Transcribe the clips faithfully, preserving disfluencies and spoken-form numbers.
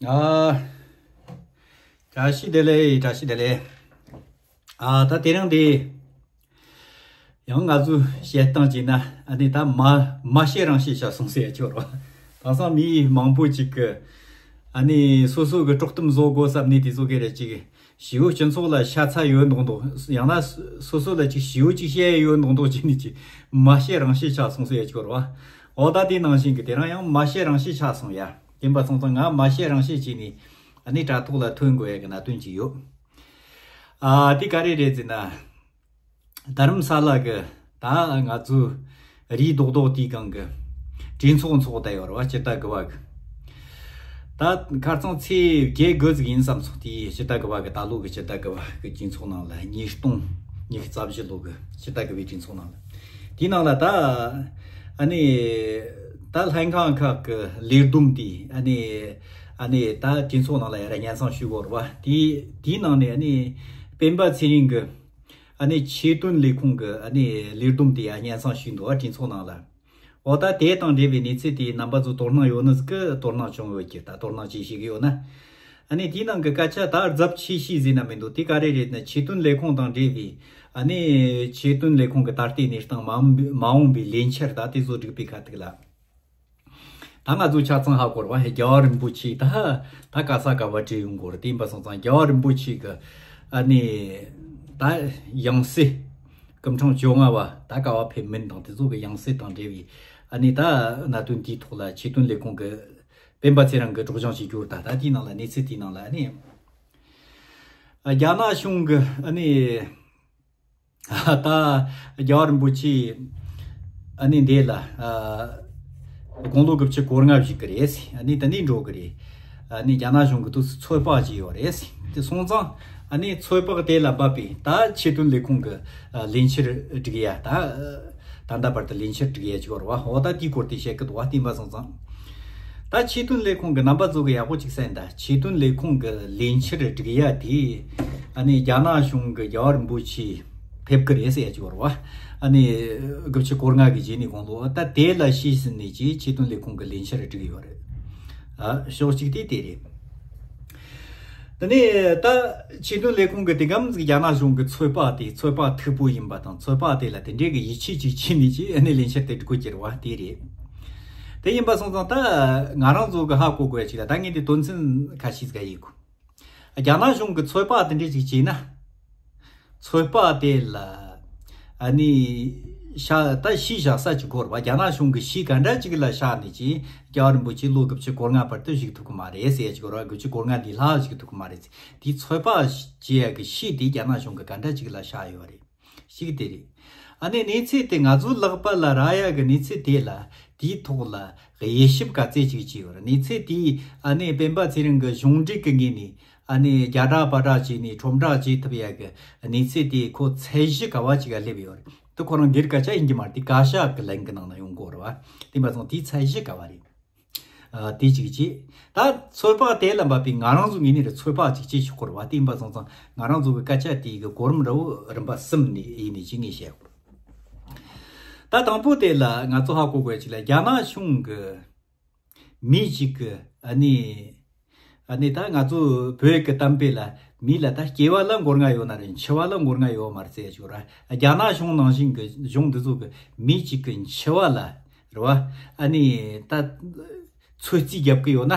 ཨ། བཀྲ་ཤིས་བདེ་ལེགས། བཀྲ་ཤིས་བདེ་ལེགས། ཨ། ད་དེ་རིང་འདི་ཡང་ང་ཚོས་བཤད་སྟངས་བྱས་ན། ཨ་ནི་ད་མ་མ་བཤད་རང་བཤད་ཆགས་སོང་ཟེར་ཡ་ཅིག་ཡོད་རེད་བ། དེང་སང་མི་མང་པོ་ཅིག་གིས་ཨ་ནི་སོ་སོ་གི་དཀྲོག་གཏམ་བཟོ་དགོས་བསམ་ནས་དེ་ཚོ་གི་རེད་ཅིག་ཞི་བོ་སྤྱི་ཚོགས་ལ་ཤ་ཚ་ཡོད་མདོག་མདོག། ཡང་ན་སོ་སོ་ལ་ཅིག་ཞི་བོ་ཅིག་བཤད་ཡོད་མདོག་མདོག་བྱས་ནས་ཅིག་མ་བཤད་རང་བཤད་ཆགས་སོང་ཟེར་ཡ་ཅིག་ཡོད་རེད་བ། འོ་ད་དེ་ནང་བཞིན་གི་དེ་རིང་ཡང་མ་བཤད་རང་བཤད་ཆགས་སོང་ཡ། ཡིན་པ་སོང་ཙང་ང་མ་བཤད་རང་བཤད་བྱས་ནས་ཨ་ནི་དྲ་ཐོག་ལ་ཐོན་དགོས་ཡ་གི་གནད་དོན་ཅིག་ཡོད། ཨ། དེ་ག་རེ་རེད་ཟེར་ན། རྡ་རམ་ས་ལ་གི་ད་ང་ཚོའི་རིའི་རྡོག་རྡོག་དེའི་སྒང་གི་གྲོས་ཚོགས་འཚོགས་བསྡད་ཡོད་རེད་བ། སྤྱི་ཟླ་དགུ་པ་གི། ད་ཁ་སང་ཚེས་བརྒྱད་དགུ་ཟིག་ཡིན་བསམ་སོང་། དེའི་སྤྱི་ཟླ་དགུ་པ་གི་ད་ལོ་གི་སྤྱི་ཟླ་དགུ་པ་གི་གྲོས་ཚོགས་ནང་ལ། ཉིས་སྟོང་ཉི་ཤུ་རྩ་བཞི་ལོ་གི་སྤྱི་ཟླ་དགུ་པའི་གྲོས་ཚོགས་ནང་ལ། དེའི་ནང་ལ་ད་ཨ་ནི་ད་ལྷན་ཁང་ཁག་གི་ལས་བསྡོམས་དེ། ཨ་ནི་ཨ་ནི་ད་གྲོས་ཚོགས་ནང་ལ་ཡར་སྙན་སེང་ཞུ་དགོས་རེད་བ། དེའི་དེའི་ནང་ནས་ཨ་ནི་སྤེན་པ་ཚེ་རིང་གི་ཨ་ནི་ཆེད་དོན་ལས་ཁུངས་ཀྱི་ཨ་ནི་ལས་བསྡོམས་དེ་ཡར་སྙན་སེང་ཞུས་འདུག་བ། གྲོས་ཚོགས་ནང་ལ། འོ་ད་དེ་དང་འབྲེལ་བའི་གནས་ཚུལ་དེ་རྣམ་པ་ཚོ་དོ་སྣང་ཡོད་ནི་ཟིག་གི་དོ་སྣང་བྱུང་ཡོད་ཀྱི། ད་དོ་སྣང་བྱེད་ཤེས་ཀྱི་ཡོད་ན། ཨ་ནི་དེའི་ནང་གི་སྐད་ཆ་ད་རྫབ་ཆེ་ཤོས་ཟེར་ན་མི་འདུག་དེ་ག་རེ་རེད་ན། ཆེད་དོན་ལས་ཁུངས་དང་འབྲེལ་བའི། ཨ་ནི་ཆེད་དོན་ལས་ཁུངས་ཀྱི་ད་ལྟའི་གནས་སྟངས། མ་འོངས་པའི་མ་འོངས་པའི་ལས་འཆར་ད་དེ་ཚོ་སྒྲིག་པའི་ཁ་ཐུག་ལ། ད་ང་ཚོ་ཆ་ཚང་ཧ་གོ་རེད་བ། རྒྱལ་བ་རིན་པོ་ཆེ་ད་ད་ག་ས་ག་བ་བྲེལ་ཡོང་གི་རེད། དེ་ཡིན་པ་སོང་ཙང་རྒྱལ་བ་རིན་པོ་ཆེ་གི་ཨ་ནི་ད་ཡང་སྲིད་སྐུ་ཕྲེང་བཅོ་ལྔ་པ་ད་ག་བ་ཕེབས་མིན་དང་དེ་ཚོ་གི་ཡང་སྲིད་དང་འབྲེལ་བའི་ཨ་ནི་ད་གནད་དོན་དེའི་ཐོག་ལ་ཆེད་དོན་ལས་ཁུངས་ཀྱི་སྤེན་པ་ཚེ་རིང་གིས་སྒྲོག་སྦྱང་བྱེད་རྒྱུ་རེད། ད་ད་དེའི་ནང་ལ། གནས་ཚུལ་དེའི་ནང་ལ་ཨ་ནི་རྒྱ་ནག་གཞུང་གི་ཨ་ནི། ད་རྒྱལ་བ་རིན་པོ་ཆེ་ཨ་ནི་འདི་ལ་ཨ་དགུང་ལོ་དགུ་བཅུ་གོ་ལྔ་བཞུགས་ཀྱི་རེད། ཨ་ནི་ད་ནི་འགྲོ་གི་རེད། ཨ་ནི་རྒྱ་ནག་གཞུང་གི་དུས་སུ་ཚོད་དཔག་བྱས་ཡོད་རེད། དེ་སོང་ཙང་ཨ་ནི་ཚོད་དཔག་དེ་ལ་འབབ་པའི་ད་ཆེད་དོན་ལས་ཁུངས་ཀྱི་ཨ་ལས་འཆར་སྒྲིག་ཡ། ད་ད་ལྟ་བར་དུ་ལས་འཆར་སྒྲིག་ཡ་ཅིག་ཡོད་རེད་བ། འོ་ད་དེའི་སྐོར་དེ་བཤད་ཀྱི་འདུག་བ། བསྟན་པ་སོང་ཙང་། ད་ཆེད་དོན་ལས་ཁུངས་ཀྱི་རྣམ་པ་ཚོ་གི་ཡག་པོ་ཅིག་གསན་དང་། ཆེད་དོན་ལས་ཁུངས་ཀྱི་ལས་འཆར་སྒྲིག་ཡ་དེ་ཨ་ནི་རྒྱ་ནག་གཞུང་གི་རྒྱལ་བ་རིན་པོ་ཆེ་ཕེབས་ཀྱི་རེད་ཟེར་ཡ་ཅིག་ཡོད་རེད་བ། ཨ་ནི་དགུ་བཅུ་གོ་ལྔ་གི་རྗེས་ནས་དགུང་ལོ། ད་དེ་ལ་གཞི་བཟུང་ནས་ཀྱི་ཆེད་དོན་ལས་ཁུངས་ཀྱི་ལས་འཆར་སྒྲིག་ཡོད་རེད། ཨ། ཕྱོགས་གཅིག་དེ་དེ་རེད། དེ་ནས་ད་ཆེད་དོན་ལས་ཁུངས་ཀྱི་དེ་གམ་ཟིག་རྒྱ་ནག་གཞུང་གི་ཚོད་དཔག་དེ་ཚོད་དཔག་མཐུག་པོ་ཡིན་པ་དང་། ཚོད་དཔག་དེ་ལ་དེ་འདྲའི་གི་ཡིད་ཆེས་ཅིག་བྱས་ནས་ཀྱི་ཨ་ནི་ལས་འཆར་དེ་སྒྲིག་དགོས་ཀྱི་རེད་བ། དེ་རེད། དེ་ཡིན་པ་སོང་ཙང་ད་ང་རང་ཚོ་གི་ཧ་གོ་དགོས་ཡ་ཅིག་ལ། ད་ངས་འདི་དོན་ཚན་ཁ་ཤས་ཟིག་ཡིན་གོ། རྒྱ་ནག་གཞུང་གི་ཚོད་དཔག་དེ་འདྲས་ཅིག་བྱས་ན། ཚོད་དཔག་དེ་ལ་ཨ་ནི་ཤ་ད་གཞི་བཞག་ས་ཅིག་དགོས་རེད་བ། རྒྱ་ནག་གཞུང་གི་གཞི་ག་འདྲ་ཅིག་ལ་བཞག་ནས་ཀྱི་རྒྱལ་བ་རིན་པོ་ཆེ་ལོ་དགུ་བཅུ་གོ་ལྔ་བར་དུ་བཞུགས་ཐུབ་ཀྱི་མ་རེད་ཟེར་ཡ་ཅིག་ཡོད་རེད་བ། དགུ་བཅུ་གོ་ལྔ་དེའི་ལྷག་བཞུགས་ཐུབ་ཀྱི་མ་རེད་ཟེར། དེའི་ཚོད་དཔག་བྱེད་ཡ་གི་གཞི་དེ་རྒྱ་ནག་གཞུང་གི་ག་འདྲ་ཅིག་ལ་བཞག་ཡོད་རེད། གཅིག་དེ་རེད། ཨ་ནི་གནས་ཚུལ་དེ་ང་ཚོའི་ལག་པ་ལ་རག་ཡ་གི་གནས་ཚུལ་དེ་ལ། དེའི་ཐོག་ལ་དབྱེ་ཞིབ་ག་ཚད་ཅིག་བྱས་ཡོད་རེད། གནས་ཚུལ་དེ་ཨ་ནི་སྤེན་པ་ཚེ་རིང་གི་གཞུང་འབྲེལ་གི་ངོས་ནས་ཨ་ནི་རྒྱ་སྒྲ་པ་སྒྲ་བྱས་ནས་ཁྲོམ་བསྒྲགས་བྱེད་ཐུབ་ཡ་གི་གནས་ཚུལ་དེ་ཁོ་ཚད་གཞི་ག་བ་ཅིག་ག་སླེབས་ཡོད་རེད། དེ་ཁོ་རང་སྒེར་སྐད་ཆ་ཡིན་གྱི་མ་རེད། དེ་བཀའ་ཤག་གི་ལན་གི་ནང་ན་ཡོང་གི་ཡོད་རེད་བ། དེ་མ་སོང་དེའི་ཚད་གཞི་ག་བ་རེད། ཨ། དེ་གཅིག་བྱས། ད་ཚོད་དཔག་དེ་ལ་འབབ་པའི་ང་རང་ཚོ་ངོས་ནས་རེ་ཚོད་དཔག་ཅིག་བྱེད་ཆོག་གི་རེད་བ། དེ་ཡིན་པ་སོང་ཙང་ང་རང་ཚོ་གི་སྐད་ཆ་དེ་གི་གོ་རིམ་འདྲ་བོ་རིམ་པ་གསུམ་ནས་ཡིན་ནས་ཅིག་ངས་བཤད་དགོས། ད་དང་པོ་དེ་ལ་ང་ཚོ་ཧ་གོ་དགོས་ཅིག་ལ། རྒྱ་ནག་གཞུང་གི་མི་གཅིག་གི་ཨ་ནི། ཨ་ནི་ད་ང་ཚོ་བོད་ཀྱི་གཏམ་དཔེ་ལ། མི་ལ་ད་སྐྱེ་བ་ལ་མགོ་རྔ་ཡོད་ན་རེད། འཆི་བ་ལ་མགོ་རྔ་ཡོད་མ་རེད་ཟེར་ཞུ་ར། རྒྱ་ནག་གཞུང་ནང་བཞིན་གྱི་གཞུང་འདི་ཚོ་གི་མི་གཅིག་གི་འཆི་བ་ལ་རེད་བ། ཨ་ནི་ད་ཚོད་རྩིས་རྒྱབ་ཀྱི་ཡོད་ན།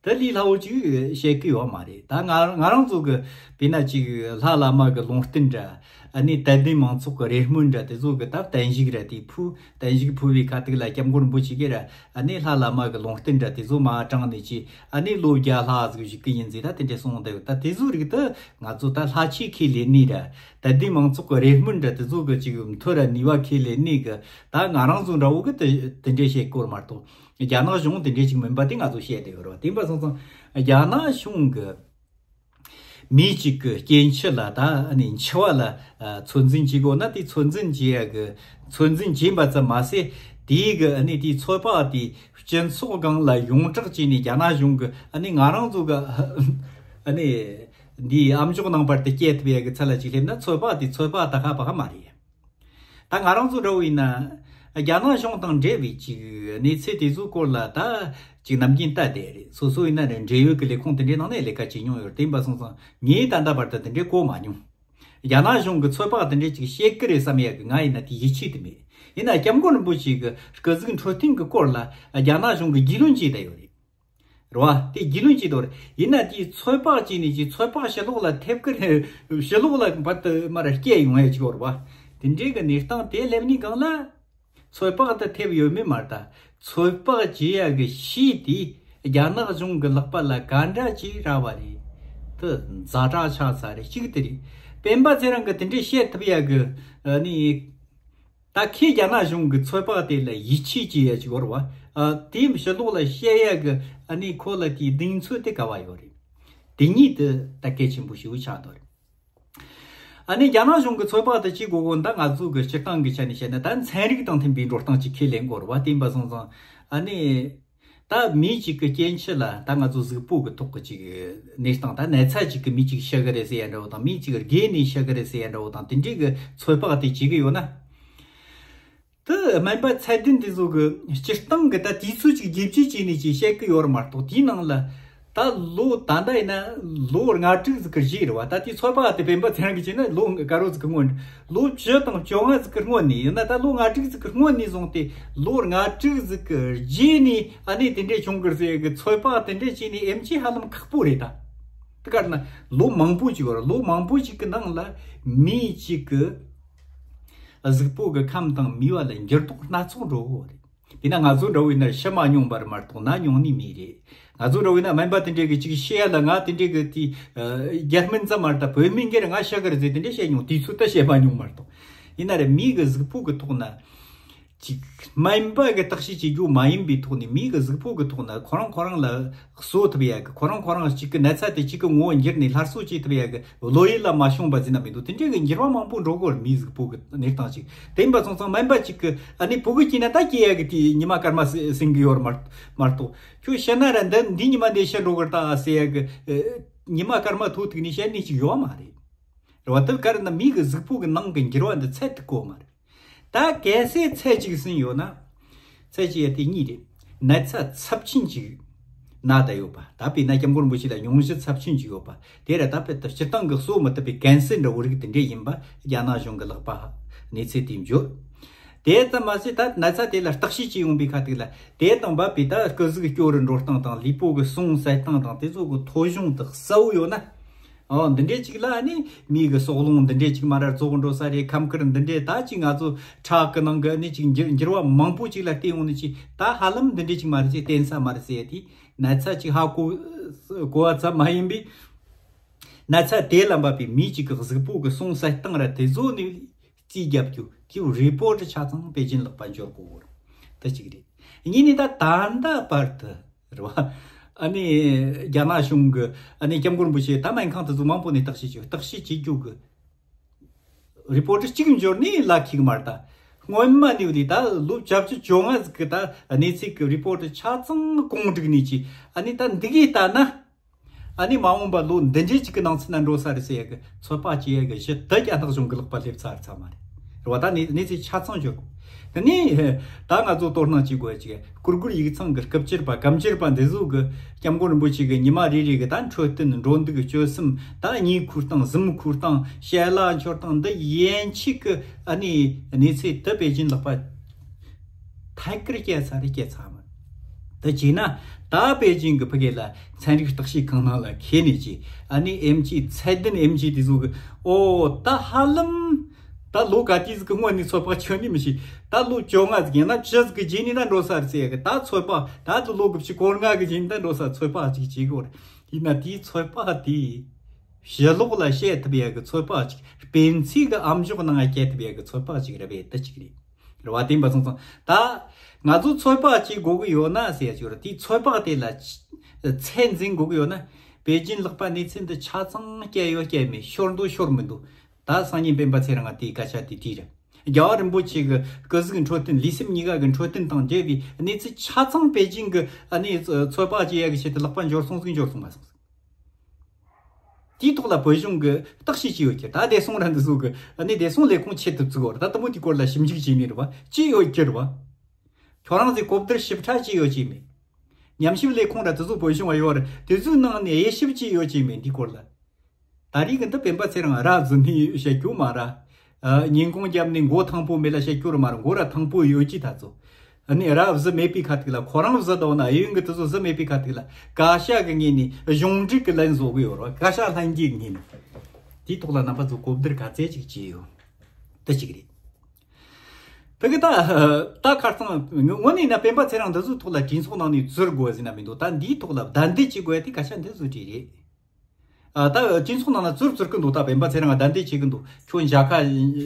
ད་ལས་སླ་བོ་ཅིག་བཤད་ཀྱི་ཡོད་མ་རེད། ད་ང་ང་རང་ཚོ་གི་དཔེར་ན་ཅིག་ལྷ་བླ་མ་གི་ལུང་བསྟན་འདྲ། ཨ་ནི་དད་ལྡན་མང་ཚོགས་ཀྱི་རེ་སྨོན་འདྲ། དེ་ཚོ་གི་ད་བརྟན་བཞུགས་ར་དེ་ཕུལ། བརྟན་བཞུགས་ཕུལ་བའི་ཁ་ཐུག་ལ་སྐྱབས་མགོན་རིན་པོ་ཆེ་གིས་ར། ཨ་ནི་ལྷ་བླ་མ་གི་ལུང་བསྟན་འདྲ་དེ་ཚོ་མར་དྲངས་ནས་ཀྱི། ཨ་ནི་ལོ་བརྒྱ་ལྷག་ཟིག་བཞུགས་ཀྱི་ཡིན་ཟེར། ད་དེ་འདྲས་གསུངས་བསྡད་ཡོད། ད་དེ་ཚོའི་རིགས་དེ་ང་ཚོ་ད་ལྷ་ཆོས་ཁས་ལེན་ནི་ར། དད་ལྡན་མང་ཚོགས་ཀྱི་རེ་སྨོན་འདྲ་དེ་ཚོ་གི་ཅིག་མཐུ་ར་ནུས་པ་ཁས་ལེན་ནི་གི། ད་ང་རང་ཚོ་འདྲ་བོ་གི་དེ་དེ་འདྲས་བཤད་ཀྱི་ཡོད་མ་གཏོགས། རྒྱ་ནག་གཞུང་དེ་འདྲས་ཅིག་མིན་པ་དེ་ང་ཚོ་བཤད་བསྡད་ཡོད་རེད་བ། དེ་ཡིན་པ་སོང་ཙང་རྒྱ་ནག་གཞུང་གི་མི་གཅིག་གི་སྐྱེ་འཆི་ལ། ད་ཨ་ནི་འཆི་བ་ལ་ཨ་ཚོད་འཛིན་བྱེད་དགོས་ན། དེ་ཚོད་འཛིན་བྱེད་ཡ་གི། ཚོད་འཛིན་བྱེད་པ་ཙམ་མ་ཟད། དེའི་གི་ཨ་ནི་དེའི་ཚོད་དཔག་དེ་སྤྱི་ཚོགས་སྒང་ལ་ཡོངས་གྲགས་བྱས་ནས། རྒྱ་ནག་གཞུང་གི་ཨ་ནི་ང་རང་ཚོ་གི་ཨ་ནི་འདིའི་ཨ་མཆོག་ནང་བར་དུ་སྐྱེལ་ཐུབ་ཡ་གི་ཚད་ལ་ཅིག་སླེབས་ན། ཚོད་དཔག་དེ་ཚོད་དཔག་ད་ཁ་པ་ཁ་མ་རེད། ད་ང་རང་ཚོ་འདྲ་བོ་ཡིན་ན། རྒྱ་ནག་གཞུང་དང་འབྲེལ་བའི་ཅིག་གནས་ཚུལ་དེ་ཚོའི་སྐོར་ལ་ད་ཅིག་ནམ་རྒྱུན་ལྟ་བསྡད་རེད། སོ་སོ་ཡིན་ན་རེད། འབྲེལ་ཡོད་ཀྱི་ལས་ཁུངས་དེ་འདྲའི་ནང་ནས་ལས་ཀ་བྱེད་མྱོང་ཡོད་རེད། དེ་ཡིན་པ་སོང་ཙང་ངས་ད་ལྟ་བར་དུ་དེ་འདྲའི་གོ་མ་མྱོང་། རྒྱ་ནག་གཞུང་གི་ཚོད་དཔག་དེ་འདྲའི་ཅིག་བཤད་ཀྱི་རེད་བསམ་ཡག་གི་ང་ཡིན་ན་དེ་ཡིད་ཆེས་དེ་མེད། ཡིན་ན་སྐྱབས་མགོན་རིན་པོ་ཆེ་གི་སྐུ་གཟུགས་འཕྲོད་བསྟེན་གི་སྐོར་ལ་རྒྱ་ནག་གཞུང་གི་རྒྱུས་ལོན་བྱས་བསྡད་ཡོད་རེད། རེད་བ། དེ་རྒྱུས་ལོན་བྱས་འདུག་རེད། ཡིན་ན་དེའི་ཚོད་དཔག་བྱས་ནས་ཀྱི་ཚོད་དཔག་ཕྱི་ལོགས་ལ་ཐེབས་ཀྱི་རེད། ཕྱི་ལོགས་ལ་བར་དུ་མར་སྐྱེལ་ཡོང་ཡ་ཅིག་ཡོད་རེད་བ། དེ་འདྲའི་གི་གནས་སྟངས་དེ་སླེབས་ནས་གང་ལ། ཚོད་དཔག་དེ་ཐེབས་ཡོད་མེད་མ་རེད་ད། ཚོད་དཔག་བྱེད་ཡ་གི་གཞི་དེ་རྒྱ་ནག་གཞུང་གི་ལག་པ་ལ་ག་འདྲ་ཅིག་རག་པ་རེད། དེ་ཛ་དྲག་ཆགས་ཚར་རེད། གཅིག་དེ་རེད། སྤེན་པ་ཚེ་རིང་གི་དེ་འདྲའི་བཤད་ཐུབ་ཡ་གི་ཨ་ནི། ད་ཁོས་རྒྱ་ནག་གཞུང་གི་ཚོད་དཔག་དེ་ལ་ཡིད་ཆེས་བྱེད་ཡ་ཅིག་ཡོད་རེད་བ། ཨ། དེའི་ཕྱི་ལོགས་ལ་བཤད་ཡ་གི་ཨ་ནི་ཁོ་ལ་དེའི་གདེང་ཚོད་དེ་ག་བ་ཡོད་རེད། དེ་གཉིས་དེ་ད་གལ་ཆེན་པོ་ཞིག་ཆགས་འདུག་རེད། ཨ་ནི་རྒྱ་ནག་གཞུང་གི་ཚོད་དཔག་དེ་བྱེད་དགོས་དགོས་ད་ང་ཚོ་གི་སྤྱིར་བཏང་གི་ཆ་ནས་བཤད་ན་ད་ཚན་རིག་དང་མཐུན་པའི་འགྲོ་སྟངས་ཅིག་ཁས་ལེན་དགོས་རེད་བ། དེ་ཡིན་པ་སོང་ཙང་ཨ་ནི། ད་མི་གཅིག་གི་སྐྱེ་འཆི་ལ་ད་ང་ཚོ་གཟུགས་པོ་གི་ཐོག་གི་ཅིག་གནས་སྟངས། ད་ན་ཚ་གཅིག་གི་མི་གཅིག་ཤི་གི་རེད་ཟེར་ཡ་འདྲ་བོ་དང་། མི་གཅིག་རྒས་ནས་ཤི་གི་རེད་ཟེར་ཡ་འདྲ་བོ་དང་། དེ་འདྲའི་གི་ཚོད་དཔག་དེ་བྱེད་གི་ཡོད་ན། དེ་སྨན་པ་ཚད་ལྡན་དེ་ཚོ་གི་སྤྱིར་བཏང་གི་ད་དུས་ཚོད་ཅིག་རྒྱབ་ཇུས་བྱས་ནས་ཅིག་བཤད་གི་ཡོད་རེད་མ་གཏོགས། དེའི་ནང་ལ་ད་ལོ་ད་ལྟ་ཡིན་ན་ལོ་ལྔ་དྲུག་ཟིག་གི་རྗེས་རེད་བ། ད་དེའི་ཚོད་དཔག་དེ་སྤེན་པ་ཚེ་རིང་གིས་བྱས་ན་ལོ་ག་རོ་ཟིག་གི་སྔོན། ལོ་བཅུ་དང་བཅོ་ལྔ་ཟིག་གི་སྔོན་ནས། ཡིན་ན་ད་ལོ་ལྔ་དྲུག་ཟིག་གི་སྔོན་ནས་བཟུང་སྟེ་ལོ་ལྔ་དྲུག་ཟིག་གི་རྗེས་ནས་ཨ་ནི་དེ་འདྲས་བྱུང་གི་རེད་ཟེར་གི་ཚོད་དཔག་དེ་འདྲས་བྱས་ནས་ཨེམ་ཆི་ཧ་ལམ་ཁག་པོ་རེད་ད། དེ་ག་རེད་ན་ལོ་མང་པོ་ཅིག་ཡོད་རེད། ལོ་མང་པོ་ཅིག་གི་ནང་ལ་མི་གཅིག་གི་གཟུགས་པོ་གི་ཁམས་དང་མི་བ་ལ་འགྱུར་ལྡོག་སྣ་ཚོགས་འགྲོ་གི་ཡོད་རེད། དེས་ན་ང་ཚོ་འདྲ་བོ་ཡིན་ན་ཤི་མ་མྱོང་བ་རེད་མ་གཏོགས་ན་མྱོང་ནི་མེད་རེད། ང་ཚོ་འདྲ་བོ་ཡིན་ན་སྨན་པ་དེ་འདྲས་གི་ཅིག་བཤད་ཡ་ལ་ང་དེ་འདྲས་གི་དེ་རྒྱ་སྨན་ཙམ་མ་རེད་ད། བོད་སྨན་གྱིས་ང་ཤི་གི་རེད་ཟེར་དེ་འདྲས་བཤད་མྱོང་། དུས་ཚོད་ད་བཤད་མ་མྱོང་མ་གཏོགས། ཡིན་ན་རེད། མི་གི་གཟུགས་པོ་གི་ཐོག་ན་ཅིག་སྨན་པ་གི་བརྟག་དཔྱད་བྱེད་རྒྱུ་མ་ཡིན་པའི་ཐོག་ནས་མི་གི་གཟུགས་པོ་གི་ཐོག་ན་ཁོ་རང་ཁོ་རང་ལ་གསོ་ཐུབ་ཡ་གི། ཁོ་རང་ཁོ་རང་གཅིག་གི་ན་ཚ་དེ་གཅིག་གི་ངོ་བོ་འགྱུར་ནས་སླར་གསོ་བྱེད་ཐུབ་ཡ་གི་བློ་ཡུལ་ལ་མ་བྱུང་བ་ཟེར་ན་མི་འདུག། དེ་འདྲའི་གི་འགྱུར་བ་མང་པོ་འགྲོ་གི་ཡོད་རེད། མིའི་གཟུགས་པོ་གི་གནས་སྟངས་ཅིག། དེ་ཡིན་པ་སོང་ཙང་སྨན་པ་གཅིག་གི་ཨ་ནི་ཕྲུ་གུ་སྐྱེས་ན་ད་སྐྱེ་ཡ་གི་དེ་ཉི་མ་སྐར་མ་ཟིན་གི་ཡོད་རེད་མ་མ་གཏོགས། ཁྱོད་ཤི་ན་ར་འདི་འདི་ཉི་མ་འདི་ཤི་འགྲོ་གི་རེད་ད་ཟེར་ཡ་གི་ཉི་མ་སྐར་མ་ཐོག་ཐུག་ནས་བཤད་ནི་ཅིག་ཡོད་མ་རེད། རེད་བ། དེ་ག་རེད་ན་མིའི་གི་གཟུགས་པོ་གི་ནང་གི་འགྱུར་བ་འདི་ཚད་དུ་གོ་མ་རེད། ད་གལ་སྲིད་ཚད་ཅིག་ཟིན་ཡོད་ན། ཚད་ཅིག་ཡ་དེ་གཉིས་རེད། ན་ཚ་ཚབས་ཆེན་ཅིག་ན་བསྡད་ཡོད་པ། ད་དཔེར་ན་སྐྱབས་མགོན་རིན་པོ་ཆེ་ལ་སྙུང་གཞི་ཚབས་ཆེན་ཅིག་ཡོད་པ། དེ་ར་ད་དཔེ་ད་སྤྱིར་བཏང་གི་གསོ་མི་ཐུབ་པའི་ཀན་སར་འདྲ་བོ་རིགས་དེ་འདྲས་ཡིན་པ་རྒྱ་ནག་གཞུང་གི་ལག་པ་གནས་ཚུལ་དེ་འབྱོར། དེ་ཙམ་མ་ཟད་ད་ན་ཚ་དེ་ལ་བརྟག་དཔྱད་བྱེད་ཡོང་པའི་ཁ་ཐུག་ལ་དེ་དང་འབབ་པའི་ད་སྐུ་གཟུགས་སྐྱོ་རུ་འགྲོ་སྟངས་དང་། ལུས་པོ་གི་ཟུངས་ཟད་སྟངས་དང་དེ་ཚོ་གི་འཐུས་ཤོར་དེ་གསལ་བོ་ཡོད་ན། ཨོ། འདི་འདྲས་ཅིག་ལ་ཨ་ནི་མིའི་གི་སྲོག་རླུང་འདི་འདྲས་ཅིག་མར་ར་རྫོགས་འགྲོ་ས་རེད། ཁམས་དཀར་འདི་འདྲས་ད་ཅིག་ང་ཚོ་ཁྲག་གི་ནང་གི་ཨ་ནི་ཅིག་འགྱུར་འགྱུར་བ་མང་པོ་ཅིག་ལ་བརྟེན་འོང་ནི་ཅིག། ད་ཧ་ལམ་འདི་འདྲས་ཅིག་མ་རེད་ཅེས་བརྟེན་ས་མ་རེད་ཟེར་ཡ་དེ་ན་ཚ་ཅིག་ཧ་གོ་གོ་བ་ཙམ་མ་ཡིན་པའི། ན་ཚ་དེ་ལ་འབབ་པའི་མི་གཅིག་གི་གཟུགས་པོ་གི་ཟུངས་ཟད་སྟངས་ར་དེ་ཚོ་ནི་རྩིས་རྒྱབ་རྒྱུ་དེའི་རི་པོ་ཊི་ཆ་ཚང་པེ་ཅིན་ལག་པ་འབྱོར་དགོས་རེད། དེ་གཅིག་རེད། གཉིས་ནི་ད་ད་ལྟ་བར་དུ་རེད་བ། ཨ་ནི་རྒྱ་ནག་གཞུང་གི་ཨ་ནི་སྐྱབས་མགོན་རིན་པོ་ཆེ་ད་སྨན་ཁང་དེ་ཚོ་མང་པོ་ནས་བརྟག་དཔྱད་བྱས། བརྟག་དཔྱད་བྱེད་རྒྱུ་གི་རི་པོ་ཊི་གཅིག་འབྱོར་ནི་ལ་ཁེག་མ་རེད་ད། སྔོན་མ་ནས་དེ་ད་ལོ་བརྒྱད་ཅུ་བཅོ་ལྔ་ཟིག་གི་ད་གནས་ཚུལ་གི་རི་པོ་ཊི་ཆ་ཚང་གོང་བསྒྲིགས་ནས་ཀྱི་ཨ་ནི་ད་འདི་གའི་ལྟ་ན། ཨ་ནི་མ་འོངས་པ་ལོ་འདི་འདྲའི་ཅིག་གི་ནང་ཚུད་ན་འགྲོ་ས་རེད་ཟེར་ཡ་གི་ཚོད་དཔག་བྱེད་ཡ་གི་གཞི་དེ་རྒྱ་ནག་གཞུང་གི་ལག་པ་སླེབས་ཚར་ཚར་མ་རེད། རེད་བ། ད་གནས་གནས་ཚུལ་ཆ་ཚང་འབྱོར་གོ། དེ་ནས་ད་ང་ཚོ་དོ་སྣང་བྱེད་དགོས་ཡ་ཅིག་ཀུར་ཀུར་ཡིག་ཚང་གི་སྐུ་བཅར་པ་སྐུ་བཅར་པ་འདི་ཚོ་གི་སྐྱབས་མགོན་རིན་པོ་ཆེ་གི་ཉི་མ་རེ་རེ་གི་ད་འཕྲོད་བསྟེན་འགྲོ་འདུག་གི་སྤྱོད་གསུམ། ད་གཉིད་ཁུག་སྟངས་གཟིམ་ཁུག་སྟངས་ཞལ་ལག་འཆོར་སྟངས་འདི་ཡན་ཆད་གི་ཨ་ནི་གནས་ཚུལ་དེ་པེ་ཅིན་ལག་པ་ཐད་ཀར་སྐྱེལ་ཚར་རེད། སྐྱེལ་ཚར་མ་རེད། ད་བྱས་ན་ད་པེ་ཅིན་གི་ཕ་གི་ལ་ཚན་རིག་བརྟག་དཔྱད་ཁང་ནང་ལ་ཁྱེར་ནས་ཀྱི་ཨ་ནི་ཨེམ་ཆི་ཚད་ལྡན་ཨེམ་ཆི་དེ་ཚོ་གི་ཨོ་ད་ཧ་ལམ་ད་ལོ་ག་དུས་ཟིག་གི་སྔོན་ནས་ཚོད་དཔག་ཆོད་ནི་མི་ཤེས། ད་ལོ་བཅོ་ལྔ་ཟིག་ཡིན་ན་བཅུ་ཟིག་གི་རྗེས་ནས་ད་འགྲོ་ས་རེད་ཟེར་ཡ་གི་ད་ཚོད་དཔག་ད་ལོ་དགུ་བཅུ་གོ་ལྔ་གི་རྗེས་ནས་ད་འགྲོ་ས་ཚོད་དཔག་ཅིག་བྱེད་དགོས་རེད། ཡིན་ན་དེའི་ཚོད་དཔག་དེ་ཕྱི་ལོགས་ལ་བཤད་ཐུབ་ཡ་གི་ཚོད་དཔག་ཅིག། སྤེན་ཚེ་གི་ཨམ་ཅོག་ནང་སྐྱེལ་ཐུབ་ཡ་གི་ཚོད་དཔག་ཅིག་རེད་པས། དེ་གཅིག་རེད། རེད་བ། དེ་ཡིན་པ་སོང་ཙང་ད་ང་ཚོ་ཚོད་དཔག་བྱེད་དགོས་ཀྱི་ཡོད་ན་ཟེར་ཡ་ཅིག་ཡོད་རེད། དེའི་ཚོད་དཔག་དེ་ལ་ཚད་འཛིན་དགོས་ཀྱི་ཡོད་ན་པེ་ཅིན་ལག་པ་གནས་ཚུལ་འདི་ཆ་ཚང་སྐྱེལ་ཡོད་སྐྱེལ་མེད་ཤོར་འདུག་ཤོར་མི་འདུག། ད་སང་ཉིན་སྤེན་པ་ཚེ་རིང་ང་དེའི་སྐད་ཆ་དེ་དྲིས་རེད། རྒྱལ་བ་རིན་པོ་ཆེ་གི་སྐུ་གཟུགས་འཕྲོད་བསྟེན་ལུས་སེམས་གཉིས་ཀ་གི་འཕྲོད་བསྟེན་དང་འབྲེལ་བའི་གནས་ཚུལ་ཆ་ཚང་པེ་ཅིན་གི་ཨ་ནི་ཚོད་དཔག་བྱེད་ཡ་གི་ཆེད་དུ་ལག་པ་འབྱོར་སོང་ཟིག་འབྱོར་སོང་མ་སོང་ཟིག། དེའི་ཐོག་ལ་བོད་གཞུང་གི་བརྟག་དཔྱད་བྱས་ཡོད་ཀྱི། ད་བདེ་སྲུང་ར་འདི་ཚོ་གི་ཨ་ནི་བདེ་སྲུང་ལས་ཁུངས་ཆེད་དུ་བཙུགས་ཡོད་ར། ད་དེ་མོ་དེའི་སྐོར་ལ་ཞིབ་འཇུག་བྱས་ནས་རེད་བ། ཅི་ཡོད་ཀྱི་རེད་བ། ཁྱོད་རང་ཚོས་གོ་བསྡུར་ཞིབ་ཕྲ་ཅི་ཡོད་ཀྱི་མེད། ཉམས་ཞིབ་ལས་ཁུངས་ར་དེ་ཚོ་བོད་གཞུང་བ་ཡོད་ར། དེ་ཚོའི་ནང་ནས་དབྱེ་ཞིབ་ཅི་ཡོད་ཀྱི་མེད། འདིའི་སྐོར་ལ། ད་རེས་ཀྱི་འདི་སྤེན་པ་ཚེ་རིང་ར་བཟི་ནས་བཤད་རྒྱུ་མ་ར། ཨ། ཉིན་གུང་རྒྱབ་ནས་མགོ་ཐང་པོ་མེད་ལ་བཤད་རྒྱུ་ར་མ་ར། མགོ་ར་ཐང་པོ་ཡོད་ཀྱི་ད་ཚོ། ཨ་ནི་ར་བཟི་མེད་པའི་ཁ་ཐུག་ལ། ཁོ་རང་བཟི་དོ་ན་ཨེ་ཡོང་གི། དེ་ཚོ་བཟི་མེད་པའི་ཁ་ཐུག་ལ་བཀའ་ཤག་གི་ངོས་ནས་གཞུང་འབྲེལ་གྱི་ལན་བཟོ་གི་ཡོད་ར། བཀའ་ཤག་ལྷན་རྒྱས་ངོས་ནས། དེའི་ཐོག་ལ་རྣམ་པ་ཚོ་གོ་བསྡུར་ག་ཚད་ཅིག་བྱས་ཡོད། དེ་གཅིག་རེད། དེ་གི་ད། ད་ཁ་སང་དངོས་གནས་ན་སྤེན་པ་ཚེ་རིང་འདི་ཚོའི་ཐོག་ལ་གྲོས་ཚོགས་ནང་ནས་བཙུར་དགོས་ཟེར་ན་མི་འདུག། ད་འདིའི་ཐོག་ལ་བདའ་འདེད་བྱེད་དགོས་ཡ་དེ་སྐད་ཆ་འདི་བཟོ་གྲས་རེད། ཨ། ད་གྲོས་ཚོགས་ནང་ལ་བཙུར་བཙུར་གི་འདུག། ད་སྤེན་པ་ཚེ་རིང་བདའ་འདེད་བྱེད་གི་འདུག། ཁྱོད་མཇལ་ཁ་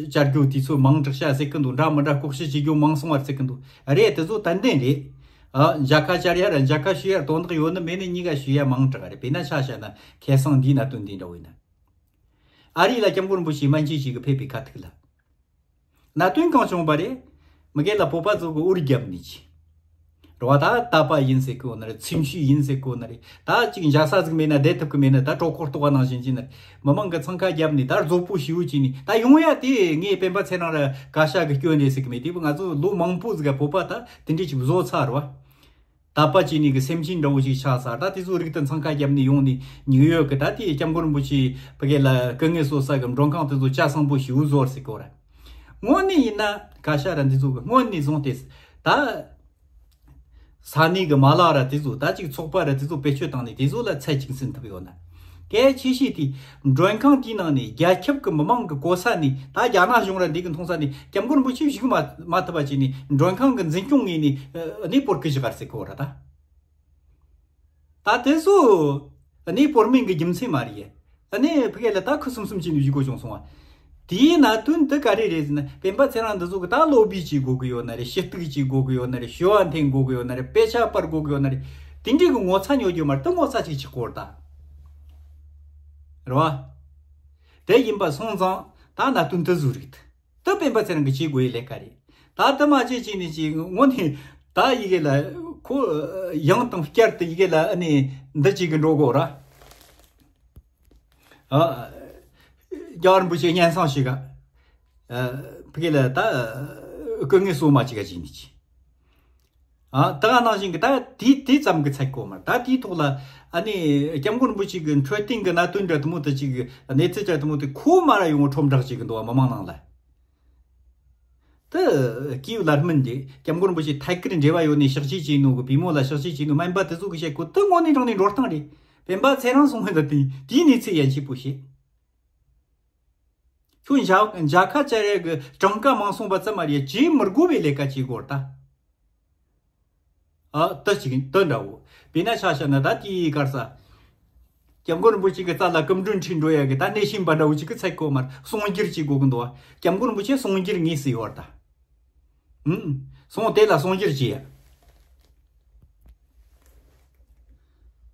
བཅར་རྒྱུ་དུས་ཚོད་མང་དྲགས་ཤག་ཟེར་གི་འདུག། འདྲ་མི་འདྲ་ལྐོག་བཤད་བྱེད་རྒྱུ་མང་སོང་བ་ཟེར་གི་འདུག། རེད། དེ་ཚོ་ཏན་ཏན་རེད། ཨ། མཇལ་ཁ་བཅར་ཡ་ར་མཇལ་ཁ་ཞུ་ཡ་དོན་དག་ཡོད་ནི་མེད་ནི་གཉིས་ཀ་ཞུ་ཡ་མང་དྲགས་རེད། དཔེར་ན་ཆ་བཞག་ན་ཁ་སང་འདིའི་གནད་དོན་འདི་འདྲ་བོ་ཡིན་ན། ཨ་རི་ལ་སྐྱབས་མགོན་རིན་པོ་ཆེ་སྨན་བཅོས་བྱེད་གི་ཕེབས་པའི་ཁ་ཐུག་ལ། གནད་དོན་གང་བྱུང་བ་རེད། མི་སྒེར་ལ་བོད་པ་ཚོ་གི་འུར་བརྒྱབ་ནས་ཅི། རེད་བ། ད་དད་པ་ཡིན་ཟེར་གི་ཡོད་ན་རེད། ཚིམ་ཤུལ་ཡིན་ཟེར་གི་ཡོད་ན་རེད། ད་ཅིག་མཇལ་ས་ཟིག་མེད་ན་བསྡད་ཐུབ་གི་མེད་ན། ད་གྲོད་ཁོག་ལྟོགས་པ་ནང་བཞིན་བྱས་ན་རེད། མི་མང་གི་འཚང་ཁ་བརྒྱབ་ནས་ད་རྫོགས་པོ་ཞེ་པོ་བྱས་ནས། ད་ཡོང་ཡ་དེ་ངས་སྤེན་པ་ཚེ་རིང་ར་བཀའ་ཤག་གི་སྐྱོན་རེད་ཟེར་གི་མེད། དེ་བས་ང་ཚོ་ལོ་མང་པོ་ཟིག་ག་བོད་པ་ད་དེ་འདྲས་ཅིག་བཟོ་ཚར་བ། དད་པ་བྱས་ནས་གི་སེམས་ཅན་འདྲ་བོ་ཞིག་ཆགས་ཚར། ད་དེ་ཚོ་རིགས་དེ་འཚང་ཁ་བརྒྱབ་ནས་ཡོང་ནས་ཉིའུ་ཡོག་གི་ད་དེ་སྐྱབས་མགོན་རིན་པོ་ཆེ་ཕ་གི་ལ་སྐུ་ངལ་གསོ་ས་གི་མགྲོན་ཁང་དེ་ཚོ་ཇ་བཟང་པོ་ཞེ་པོ་བཟོ་ཟེར་གོ་ར། དངོས་གནས་ཡིན་ན་བཀའ་ཤག་ར་འདི་ཚོ་གི་སྔོན་ནས་བཟུང་སྟེ་ད་ས་གནས་གི་མ་ལག་ར་དེ་ཚོ། ད་ཅིག་ཚོགས་པ་ར་དེ་ཚོ་བེད་སྤྱོད་བཏང་ནས་དེ་ཚོ་ལ་ཚད་ཅིག་ཟིན་ཐུབ་ཡོད་ན། གལ་ཆེ་ཤོས་དེ་མགྲོན་ཁང་དེའི་ནང་ནས་རྒྱལ་ཁབ་ཀྱི་མི་མང་གི་གོ་ས་ནས། ད་རྒྱ་ནག་གཞུང་ར་འདི་གི་མཐོང་ས་ནས་སྐྱབས་མགོན་རིན་པོ་ཆེ་བཞུགས་མ་མ་ཐུབ་པ་བྱས་ནས་མགྲོན་ཁང་གི་འཛིན་སྐྱོང་ངོས་ནས་ཨ་གནས་སྤོར་གི་བཞག་ག་ཟེར་གོ་ར་ད། ད་དེ་ཚོ་གནས་སྤོར་མིན་གི་རྒྱུ་མཚན་མ་རེད། ཨ་ནི་ཕ་གི་ལ་ད་ཁུ་སིམ་སིམ་བྱས་ནས་བཞུགས་དགོས་བྱུང་སོང་བ། དེའི་གནད་དོན་འདི་ག་རེ་རེད་ཟེར་ན། སྤེན་པ་ཚེ་རིང་འདི་ཚོ་གི་ད་ལོ་བི་བྱེད་དགོས་གི་ཡོད་ན་རེད། ཞུ་གཏུག་བྱེད་དགོས་གི་ཡོད་ན་རེད། ཞུ་བ་འཐེན་དགོས་གི་ཡོད་ན་རེད། དཔེ་ཆ་སྤར་དགོས་གི་ཡོད་ན་རེད། དེ་འདྲའི་གི་ངོ་ཚ་ཉོ་རྒྱུ་མ་རེད། ད་ངོ་ཚ་ཅིག་ཆགས་གོ་ར་ད། རེད་བ། དེ་ཡིན་པ་སོང་ཙང་ད་གནད་དོན་དེ་ཚོ་རིགས་དེ་སྤེན་པ་ཚེ་རིང་གི་བྱེད་དགོས་ཡི་ལས་ཀ་རེད། ད་དེ་མ་བྱེད་ཅིག་ནས་ཅིག་དངོས་གནས་ད་ཡི་གེ་ལ་ཁོ་ཡང་དང་བསྐྱར་དུ་ཡི་གེ་ལ་ཨ་ནི་འདི་བྱེད་གི་འགྲོ་དགོས་ར། ཨ། རྒྱལ་བ་རིན་པོ་ཆེ་སྙན་སེང་ཞིག་ག་ཨ། ཕ་གི་ལ་ད་སྐུ་ངལ་གསོ་མ་ཅིག་ག་བྱས་ནས་ཅིག། ཨ། ད་ག་ནང་བཞིན་གི་ད་དེ་དེ་ཙམ་གི་ཚད་གོ་མ། ད་དེའི་ཐོག་ལ་ཨ་ནི་སྐྱབས་མགོན་རིན་པོ་ཆེ་གི་འཕྲོད་བསྟེན་གི་གནད་དོན་འདྲ་དེ་མོ་དེ་ཅིག་གི་གནས་ཚུལ་འདྲ་དེ་མོ་དེ་ཁོ་མ་ར་ཡོང་ཁྲོམ་བསྒྲགས་བྱེད་གི་འདུག་བ། མི་མང་ནང་ལ། དེ་གིའུ་ལར་སྨན་གྱི་སྐྱབས་མགོན་རིན་པོ་ཆེ་ཐད་ཀར་འབྲེལ་བ་ཡོད་ནས་གཤགས་བཅོས་བྱས་ནོ་གི་བུ་མོ་ལ་གཤགས་བཅོས་བྱས་ནོ་སྨན་པ་དེ་ཚོ་གི་བཤད་གོ། དེ་དངོས་གནས་དྲང་གནས་འགྲོ་སྟངས་རེད། སྤེན་པ་ཚེ་རིང་སོང་ངས་ད་དེ་དེའི་གནས་ཚུལ་ཡན་ཆད་པོ་བཤད། ཁྱོད་མཇལ་མཇལ་ཁ་བཅར་ཡ་གི་གྲངས་ཀ་མང་སོང་བ་ཙམ་མ་རེད། བྱེད་མི་དགོས་པའི་ལས་ཀ་བྱེད་དགོས་ར་ད། ཨ། ད་ཅིག་ད་འདྲ་བོ། དཔེར་ན་ཆ་བཞག་ན་ད་དེའི་སྐར་ས། སྐྱབས་མགོན་རིན་པོ་ཆེ་གི་རྩ་ལ་སྐུ་མགྲོན་ཁྲིད་འགྲོ་ཡ་གི་ད་གནས་ཆེན་པ་འདྲ་བོ་ཅིག་གི་ཚད་གོ་མར་གསུང་སྒྱུར་བྱེད་དགོས་གི་འདུག་བ། སྐྱབས་མགོན་རིན་པོ་ཆེ་གསུང་སྒྱུར་ངེས་སུ་ཡོད་ར་ད། ཨུམ། སོང་དེ་ལ་གསུང་སྒྱུར་བྱེད་ཡ།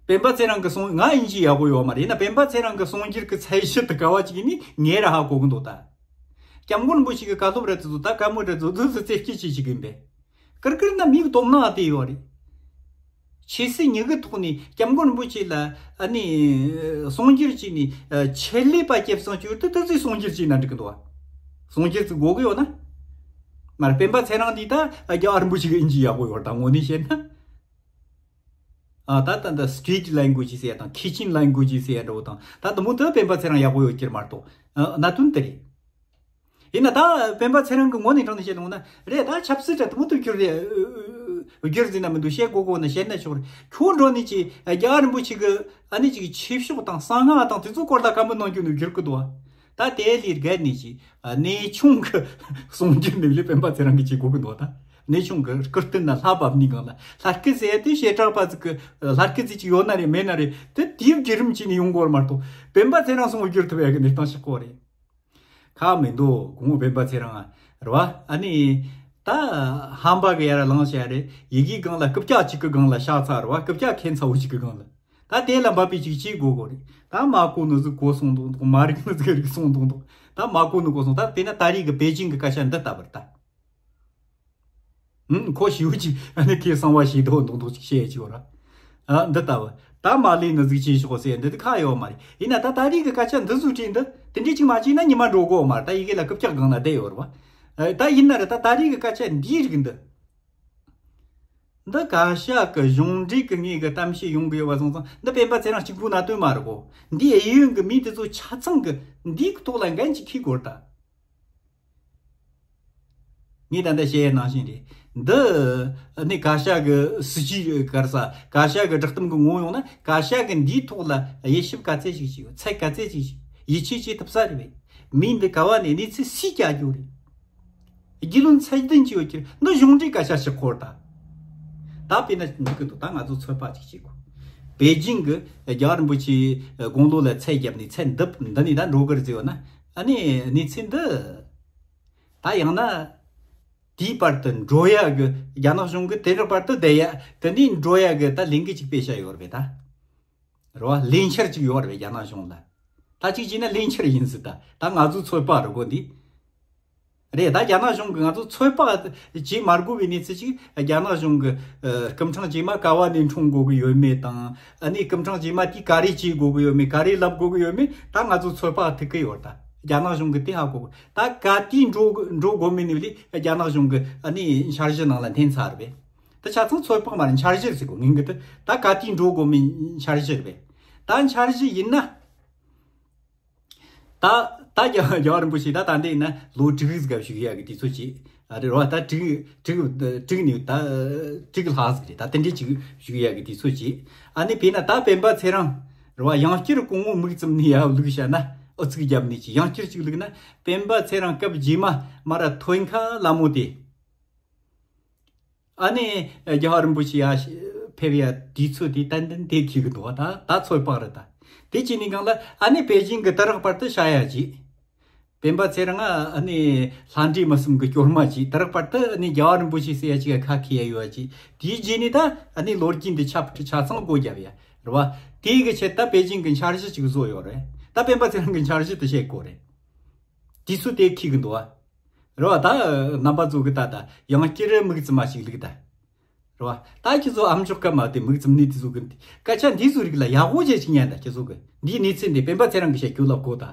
སྤེན་པ་ཚེ་རིང་གི་གསུང་ང་ཨིན་ཇི་ཡག་པོ་ཡོད་མ་རེད། ཡིན་ན་སྤེན་པ་ཚེ་རིང་གི་གསུང་སྒྱུར་གི་ཚད་གཞི་དེ་ག་བ་ཅིག་ཡིན་ནི་ངས་ར་ཧ་གོ་གི་འདུག་ད། སྐྱབས་མགོན་རིན་པོ་ཆེ་གི་བཀའ་སློབ་ར་དེ་ཚོ་ད་བཀའ་མོལ་ར་དེ་ཚོ་དེ་ཚོ་རྩེ་སྐྱིད་ཅིག་བྱེད་གི་ཡིན་པས། ཀིར་ཀིར་ན་མིག་སྟོབས་ན་དེ་ཡོད་རེད། ཆོས་སྲིད་གཉིས་ཀྱི་ཐོག་ནས་སྐྱབས་མགོན་རིན་པོ་ཆེ་ལ་ཨ་ནི་གསུང་སྒྱུར་བྱས་ནས་ཆེད་ལས་པ་སྐྱེད་སྲིང་བྱས་ཏེ་དེ་ཚོས་གསུང་སྒྱུར་བྱས་ན་འགྲིག་གི་འདུག་བ། གསུང་སྒྱུར་ཚོ་དགོས་གི་ཡོད་ན། མར་སྤེན་པ་ཚེ་རིང་འདི་ད་རྒྱལ་བ་རིན་པོ་ཆེ་གི་ཨིན་ཇི་ཡག་པོ་ཡོད་རེད་ད་དངོས་གནས་བཤད་ན། ཨ། ད་ད་ད་སི་ཊེ་ཇི་ལེང་གུ་ཨེ་ཇི་ཟེར་ཡ་དང་ཁི་ཆེན་ལེང་གུ་ཨེ་ཇི་ཟེར་ཡ་འདྲ་བོ་དང་ད་དེ་མོ་དེ་སྤེན་པ་ཚེ་རིང་ཡག་པོ་ཡོད་ཀྱི་རེད་མ་གཏོགས། ཨ། གནད་དོན་དེ་རེད། ཡིན་ན་ད་སྤེན་པ་ཚེ་རིང་གི་ངོས་ནས་དྲང་ནས་བཤད་ལོང་ན་རེད། ད་ཆབ་སྲིད་དྲ་དེ་མོ་དེ་བསྒྱུར་རེད། བསྒྱུར་ཟིན་ན་མི་འདུག། བཤད་དགོས་དགོས་ན་བཤད་ན་ཆོག་རེད། ཁྱོད་འགྲོ་ནས་ཅི་རྒྱལ་བ་རིན་པོ་ཆེ་གི་ཨ་ནི་ཅིག་ཆོས་ཕྱོགས་དང་གསང་སྔགས་དང་དེ་ཚོ་སྐོར་ལ་བཀའ་མོལ་གནང་རྒྱུ་ནི་བསྒྱུར་གི་འདུག་བ། ད་དེ་ལས་བརྒལ་ནས་ཅི་གནས་ཆུང་གི་གསུང་རྒྱུན་ནི་ལས་སྤེན་པ་ཚེ་རིང་གི་བྱེད་དགོས་གི་འདུག་བ། ད་གནས་ཆུང་གི་སྐུ་རྟེན་ན་ལྷ་བབས་ནི་སྒང་ལ་ལྷ་སྐུ་ཟེར་ཡ་དེ་བྱེ་བྲག་པ་ཟིག་གི་ལྷ་སྐུ་ཟིག་ཅིག་ཡོད་ན་རེད་མེད་ན་རེད། དེ་དེའི་བརྒྱུད་རིམ་བྱས་ནས་ཡོང་དགོས་རེད་མ་གཏོགས་སྤེན་པ་ཚེ་རིང་སོང་བསྒྱུར་ཐུབ་ཡ་གི་གནས་སྟངས་ཤིག་གོ་རེད། ཁག་མི་འདུག། གོང་འོག་སྤེན་པ་ཚེ་རིང་རེད་བ། ཨ་ནི་ད་ཧམ་པ་གི་ཡ་ར་ལངས་བྱ་རེད། ཡི་གེའི་སྒང་ལ་རྐུབ་བཀྱག་གཅིག་གི་སྒང་ལ་ཤ་ཚ་རེད་བ། རྐུབ་བཀྱག་ཁྱད་མཚར་བོ་གཅིག་གི་སྒང་ལ། ད་དེ་ལ་འབབ་པའི་ཅིག་ཅིག་དགོས་དགོས་རེད། ད་མ་གོ་ནི་ཟིག་གོ་སོང་དུང་དུང་། མ་རིག་ནི་ཟིག་རིག་སོང་དུང་དུང་། ད་མ་གོ་ནི་གོ་སོང་། ད་དེ་ན་ད་རེས་ཀྱི་པེ་ཅིང་གི་སྐད་ཆ་འདི་ལྟ་བུར་ད། ཨུམ། ཁོ་ཞེ་པོ་ཅིག་ཨ་ནི་ཁོས་གསང་བ་ཞེ་དྲག་དུང་དུང་ཅིག་བཤད་ཡ་ཅིག་ཡོད་ར། ཨ། འདི་ལྟ་བུ། ད་མ་ལས་ནི་གཟུགས་ཅན་ཤོག་ཟེར་འདི་དུ་ཁ་ཡོད་མ་རེད། ཡིན་ན་ད་ད་རེས་ཀྱི་སྐད་ཆ་འདི་ཚོ་དྲིས་འདི་དེ་འདྲས་ཅིག་མ་བྱས་ན་ཉི་མ་འགྲོ་གོ་མ་རེད། ད་ཡི་གེ་ལ་རྐུབ་བཀྱག་སྒང་ན་བསྡད་ཡོད་རེད་བ། ཨ། ད་ཡིན་ན་རེད། ད་ད་རེས་ཀྱི་སྐད་ཆ་འདིའི་རིགས་འདི། འདི་བཀའ་ཤག་གི་གཞུང་འབྲེལ་གྱི་ངོས་ཀྱི་གཏམ་བཤད་ཡོང་གི་ཡོད་པ་སོང་ཙང་འདི་སྤེན་པ་ཚེ་རིང་གཅིག་པུའི་གནད་དོན་མ་རེད་གོ། འདིའི་གཡས་གཡོན་གྱི་མི་དེ་ཚོ་ཆ་ཚང་གི་འདིའི་ཐོག་ལ་འགན་ཅིག་འཁྱེར་དགོས་རེད་ད། ངས་ད་ལྟ་བཤད་ཡ་ནང་བཞིན་རེད། འདི་ནི་བཀའ་ཤག་གི་སྲིད་ཇུས་ག་རེ་ཟེར། བཀའ་ཤག་གི་བསྒྲགས་གཏམ་གྱི་ངོ་བོ་ཡོང་ན་བཀའ་ཤག་གི་འདིའི་ཐོག་ལ་དབྱེ་ཞིབ་ག་ཚད་ཅིག་བྱས་ཡོད། ཚད་ག་ཚད་ཅིག་བྱས། ཡིད་ཆེས་བྱེད་ཐུབ་ས་རེད་པས། མི་འདི་ག་བ་ནས་གནས་ཚུལ་སུས་བསྐྱལ་རྒྱུ་རེད། རྒྱུས་ལོན་ཚད་ལྡན་གྱི་ཡོད་ཀྱི་རེད། འདི་གཞུང་འབྲེལ་སྐད་ཆ་ཞིག་གོ་རེད་ད། ད་དཔེར་ན་འདི་གི་འདུག་ད་ང་ཚོ་ཚོད་དཔག་ཅིག་བྱེད་དགོས། པེ་ཅིང་གི་རྒྱལ་བ་རིན་པོ་ཆེའི་དགུང་ལོ་ལ་ཚད་བརྒྱབ་ནས་ཚད་འདི་འདི་ནས་ད་འགྲོ་གི་རེད་ཟེར་ཡོད་ན། ཨ་ནི་གནས་ཚུལ་འདི། ད་ཡང་ན། དེའི་བར་དུ་འགྲོ་ཡ་གི་རྒྱ་ནག་གཞུང་གི་དེ་རིང་བར་དུ་བསྡད་ཡ་དེ་ནས་འགྲོ་ཡ་གི་ད་ལས་འགུལ་ཅིག་སྤེལ་བྱ་ཡོད་རེད་པས་ད། རེད་བ། ལས་འཆར་ཅིག་ཡོད་རེད་པས་རྒྱ་ནག་གཞུང་ལ། ད་ཅིག་བྱས་ན་ལས་འཆར་ཡིན་སྲིད་ད། ད་ང་ཚོའི་ཚོད་དཔག་རེད་གོ་འདི། རེད་ད། རྒྱ་ནག་གཞུང་གི་ང་ཚོ་ཚོད་དཔག་བྱེད་མ་དགོས་པའི་གནས་ཚུལ་ཅིག་རྒྱ་ནག་གཞུང་གི་ཨ། སྐུ་ཕྲེང་རྗེས་མ་ག་བ་ནས་འཁྲུངས་དགོས་ཀྱི་ཡོད་མེད་དང་། ཨ་ནི་སྐུ་ཕྲེང་རྗེས་མ་དེས་ག་རེ་བྱེད་དགོས་ཀྱི་ཡོད་མེད། ག་རེ་ལབ་དགོས་ཀྱི་ཡོད་མེད། ད་ང་ཚོ་ཚོད་དཔག་ཐུབ་ཀྱི་ཡོད་ད། རྒྱ་ནག་གཞུང་གི་དེ་ཧ་གོ་གི། ད་ག་དུས་འགྲོ་འགྲོ་དགོས་མིན་ནི་ལས་རྒྱ་ནག་གཞུང་གི་ཨ་ནི་འཆར་གཞི་ནང་ལ་འཐེན་ཚར་བས། ད་ཆ་ཚང་ཚོད་དཔག་མ་རེད། འཆར་གཞི་ཟེར་གོ་ངེས་གི། ད་ད་ག་དུས་འགྲོ་དགོས་མིན་འཆར་གཞི་རེད་པས། ད་འཆར་གཞི་ཡིན་ན། ད་ད་རྒྱལ་རྒྱལ་བ་རིན་པོ་ཆེ་ད་ད་འདི་ཡིན་ན་ལོ་དྲུག་ཙམ་བཞུགས་ཡག་གི་དུས་ཚོད་ཅིག་རེད་བ། ད་དྲུག་དྲུག་དྲུག་ནས་ད་དྲུག་ལྷག་ཟིག་རེད། ད་དེ་འདྲས་ཅིག་བཞུགས་ཡག་གི་དུས་ཚོད་ཅིག་ཨ་ནི་དཔེར་ན་ད་སྤེན་པ་ཚེ་རིང་རེད་བ། ཡང་བསྐྱར་སྐུ་ངོ་མིག་བཙུམ་ནས་ཡར་བླུགས་བྱས་ན། ཨོ་ཙིག་བརྒྱབ་ནས་ཅིག་ཡང་བསྐྱར་ཅིག་བླུགས་ན། སྤེན་པ་ཚེ་རིང་སྐབས་རྗེས་མ་མ་ར་ཐོན་ཁ་ལ་མོ་དེ། ཨ་ནི་རྒྱལ་བ་རིན་པོ་ཆེ་ཡར་ཕེབས་ཡ་དུས་ཚོད་དེ་ཏན་ཏན་དེ་འཁེལ་གི་འདུག་བ། ད་ད་ཚོད་དཔག་རེད་ད། དེ་བྱས་ནས་གང་ལ་ཨ་ནི་པེ་ཅིང་གི་ད་རག་བར་དུ་བྱ་ཡ་ཅིག་སྤེན་པ་ཚེ་རིང་ཨ་ནི་ལྷ་འདྲེ་མི་གསུམ་གི་སྐྱོར་མ་ཅིག་ད་རག་བར་དུ་ཨ་ནི་རྒྱལ་བ་རིན་པོ་ཆེ་ཟེར་ཡ་ཅིག་ག་ཁ་འཁེལ་ཡ་ཡོད་ཡ་ཅིག་དེའི་རྗེས་ནས་ད་ཨ་ནི་ལོ་རྒྱུས་འདི་ཆ་ཆ་ཚང་སྒོ་བརྒྱབ་ཡ་རེད་བ། དེའི་གི་ཆེད་ད་པེ་ཅིང་གི་འཆར་གཞི་ཅིག་བཟོ་ཡོད་རེད། ད་སྤེན་པ་ཚེ་རིང་གི་འཆར་གཞི་དེ་བཤད་དགོས་རེད། དུས་ཚོད་དེ་འཁེལ་གི་འདུག་བ། རེད་བ། ད་རྣམ་པ་ཚོ་གི་ད་ད་ཡང་བསྐྱར་མིག་བཙུམ་མ་ཞིག་བླུགས་ད། རེད་བ། ད་ཁྱེད་ཚོ་ཨ་མཆོག་སྐད་མ་དེ་མིག་བཙུམ་ནས་དེ་ཚོ་གི་སྐད་ཆ་འདི་ཚོ་རིགས་ལ་ཡག་པོ་བྱས་ཅིག་ཉན་ད། ཁྱེད་ཚོ་གི་འདིའི་གནས་ཚུལ་འདི་སྤེན་པ་ཚེ་རིང་གི་བཤད་རྒྱུ་ལབ་གོ་ད།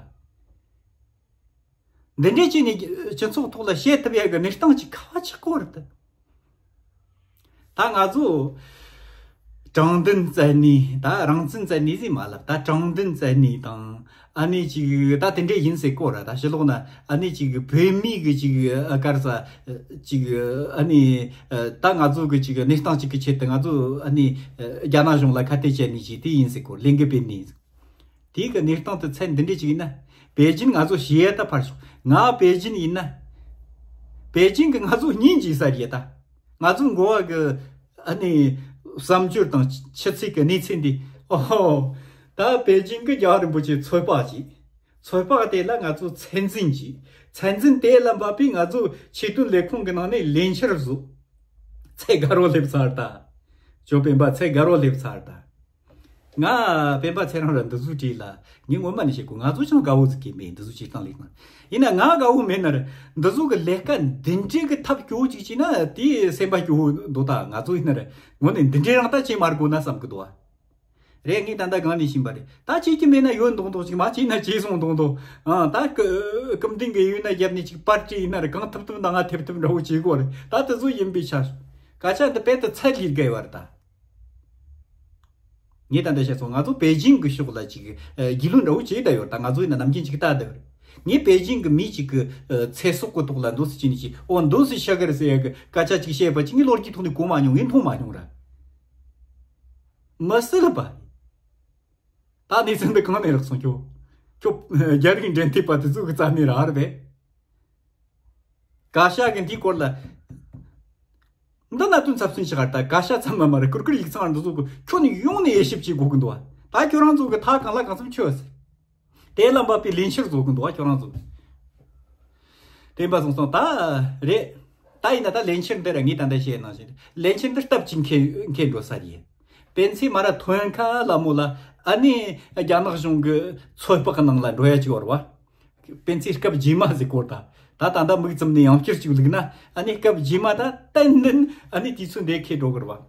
འདི་འདྲས་བྱས་ནས་སྤྱི་ཚོགས་ཐོག་ལ་བཤད་ཐུབ་ཡག་གི་གནས་སྟངས་ཅིག་ག་བ་ཆགས་གོ་རེད་ད། ད་ང་ཚོ་དྲང་བདེན་བཙལ་ནས་ད་རང་བཙན་བཙལ་ནས་ཟེར་མ་ལབ། ད་དྲང་བདེན་བཙལ་ནས་དང་ཨ་ནི་ཅིག་ད་དེ་འདྲས་ཡིན་ཟེར་གོ་ར། ད་ཕྱི་ལོགས་ན་ཨ་ནི་ཅིག་བོད་མི་གི་ཅིག་ཨ་ག་རེ་ཟེར་ཅིག་ཨ་ནི་ད་ང་ཚོ་གི་ཅིག་གནས་སྟངས་ཅིག་གི་ཆེད་དུ་ང་ཚོ་ཨ་ནི་རྒྱ་ནག་གཞུང་ལ་ཁ་གཏད་བཅག་ནས་ཅིག་དེ་ཡིན་ཟེར་གོ། ལས་འགུལ་སྤེལ་ནས། དེའི་གི་གནས་སྟངས་དེ་ཚད་འདི་འདྲས་ཅིག་ཡིན་ན། པེ་ཅིན་ང་ཚོ་ཞེ་ཡ་ད་ཕར་ཞོག་ང་པེ་ཅིན་ཡིན་ན། པེ་ཅིན་གི་ང་ཚོ་སྙིང་རྗེ་ས་རེད་ད། ང་ཚོ་འགོ་བ་གི་ཨ་ནི་བསམ་སྦྱོར་དང་ཆུ་ཚད་གི་གནས་ཚད་འདི། ཨོ་ཧོ། ད་པེ་ཅིན་གི་རྒྱལ་བ་རིན་པོ་ཆེ་ཚོད་དཔག་ཅིག་ཚོད་དཔག་དེ་ལ་ང་ཚོ་ཚད་འཛིན་ཅིག་ཚད་འཛིན་དེ་ལ་འབབ་པའི་ང་ཚོ་ཆེད་དོན་ལས་ཁུངས་གི་ནང་ནས་ལས་འཆར་བཟོ། ཚད་དགའ་རོགས་སླེབས་ཚར་ད། ཇོ་སྤེན་པ་ཚད་དགའ་རོགས་སླེབས་ཚར་ད། ང་སྤེན་པ་ཚེ་རིང་ར་འདི་ཚོ་བྲིས་ལ་ངས་ངོ་མ་ནས་བཤད་དགོས། ང་ཚོ་ཅང་དགའ་བོ་ཟིག་གི་མེད། འདི་ཚོ་བྱེད་སྟངས་ལེགས་ན། ཡིན་ན་ང་དགའ་བོ་མེད་ན་ར་འདི་ཚོ་གི་ལས་ཀ་འདི་འདྲའི་གི་ཐབས་སྐྱོ་བོ་ཅིག་བྱས་ན་དེ་སེམས་པ་སྐྱོ་བོ་འདུག་ད་ང་ཚོ་ཡིན་ན་ར་ངོ་ནས་འདི་འདྲའི་རང་ད་བྱེད་མ་དགོས་ན་བསམ་གི་འདུག་བ། རེད། ངས་ད་ལྟ་གང་ནས་ཕྱིན་པ་རེད། ད་བྱེད་ཀྱི་མེད་ན་ཡོད་མདོག་མདོག་ཅིག་མ་བྱེད་ན་བྱེད་སོང་མདོག་མདོག་ཨང་། ད་སྐུ་སྐུ་མདུན་གི་ཡོད་ན་རྒྱབ་ནས་ཅིག་པར་ཊི་ཡིན་ན་ར་གང་ཐུབ་ཐུབ་ན་ང་ཐེབས་ཐུབ་འདྲ་བོ་བྱེད་དགོས་རེད། ད་དེ་ཚོ་ཡིན་པའི་ཆ་སྐད་ཆ་འདི་དཔེ་ད་ཚད་ལས་བརྒལ་བ་རེད་ད། ངས་ད་ལྟ་བཤད་སོང་། ང་ཚོ་པེ་ཅིང་གི་ཕྱོགས་ལ་ཅིག་ཨ་རྒྱུས་ལོན་འདྲ་བོ་བྱས་བསྡད་ཡོད་རེད་ད། ང་ཚོ་ཡིན་ན་ནམ་རྒྱུན་ཅིག་ལྟ་བསྡད་ཡོད་རེད། ངས་པེ་ཅིང་གི་མི་ཅིག་གི་ཨ་ཚེ་སྲོག་གི་ཐོག་ལ་འདུག་སེ་བྱས་ནས་ཅིག་ཨོ་འདུག་སེ་བྱ་གི་རེད་ཟེར་ཡ་གི་སྐད་ཆ་ཅིག་བཤད་པ་ཅིག་ངས་ལོ་རྒྱུས་ཐོག་ནས་གོ་མ་མྱོང་། ངས་མཐོང་མ་མྱོང་ར། མི་སྲིད་པ། ད་གནས་ཚུལ་འདི་གང་ནས་རག་སོང་ཁྱོད། ཁྱོད་རྒྱ་རིགས་འབྲེལ་མཐུད་པ་དེ་ཚོ་གི་རྩ་ནས་རག་རེད་པས། བཀའ་ཤག་གི་འདིའི་སྐོར་ལ། འདི་གནད་དོན་ཚབས་ཆེན་ཞིག་རེད་ད། བཀའ་ཤག་ཚང་མ་མ་རེད། ཀུར་ཀུར་ཡིག་ཚང་འདི་ཚོ་གི་ཁྱོད་ནི་ཡོང་ནས་དབྱེ་ཞིབ་བྱེད་དགོས་ཀྱི་འདུག་བ། ད་ཁྱོད་རང་ཚོ་གི་ཐག་གང་ལ་གང་འཚམ་ཆོད་ཟེར། དེ་ལ་འབབ་པའི་ལས་འཆར་བཟོ་གི་འདུག་བ་ཁྱོད་རང་ཚོ། དེ་འབའ་སོང་སོང་ད། རེད། ད་ཡིན་ན་ད་ལས་འཆར་འདི་ར་ངས་ད་ལྟ་བཤད་ནང་བཞིན་ལས་འཆར་འདི་སྟབས་ཅིག་འཁེལ་འཁེལ་འགྲོ་ས་རེད། སྤེན་ཚེ་མ་ར་ཐོན་ཁ་ལ་མོ་ལ་ཨ་ནི་རྒྱ་ནག་གཞུང་གི་ཚོད་དཔག་གི་ནང་ལ་འགྲོ་ཡ་ཅིག་ཡོད་རེད་བ། སྤེན་ཚེ་སྐབས་རྗེས་མ་ཟེར་གོ་ད། ད་ད་ད་མིག་བཙུམ་ནས་ཡང་བསྐྱར་ཅིག་བླུགས་ན་ཨ་ནི་སྐབས་རྗེས་མ་ད་ཏན་ཏན་ཨ་ནི་དུས་ཚོད་འདི་འཁེལ་འགྲོ་གི་རེད་བ།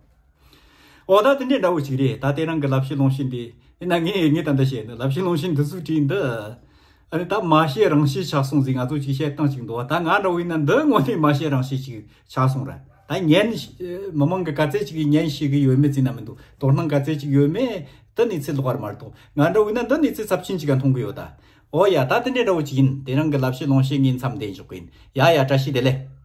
ཨོ་ད་དེ་འདྲའི་འདྲ་བོ་ཅིག་རེད། ད་དེ་རིང་གི་ལབ་བཤད་ལུང་བཤད་འདི་ཡིན་ན། ངས་ངས་ད་འདི་བཤད་ནི་ལབ་བཤད་ལུང་བཤད་འདི་ཚོ་བྲིས་འདི། ཨ་ནི་ད་མ་བཤད་རང་བཤད་ཆགས་སོང་ཟིག་ང་ཚོ་ཅིག་བཤད་སྟངས་ཅིག་འདུག་བ། ད་ང་འདྲ་བོ་ཡིན་ན་འདི་དངོས་གནས་མ་བཤད་རང་བཤད་ཅིག་ཆགས་སོང་ར། ད་ཉན་མི་མང་གི་ག་ཚད་ཅིག་གིས་ཉན་ཤེས་གི་ཡོད་མེད་ཟེར་ན་མི་འདུག་དོ་སྣང་ག་ཚད་ཅིག་ཡོད་མེད་དེ་གནས་ཚུལ་ལོགས་པ་མ་གཏོགས། ང་འདྲ་བོ་ཡིན་ན་འདི་གནས་ཚུལ་ཚབས་ཆེན་ཅིག་ག་མཐོང་གི་ཡོད་ད། ཨོ་ཡ། ད་དེ་འདྲའི་འདྲ་བོ་ཅིག་ཡིན། དེ་རིང་གི་ལབ་བཤད་ལུང་བཤད་ངས་མཚམས་འདི་འཇོག་གི་ཡིན། ཡ་ཡ། བཀྲ་ཤིས་བདེ་ལེགས།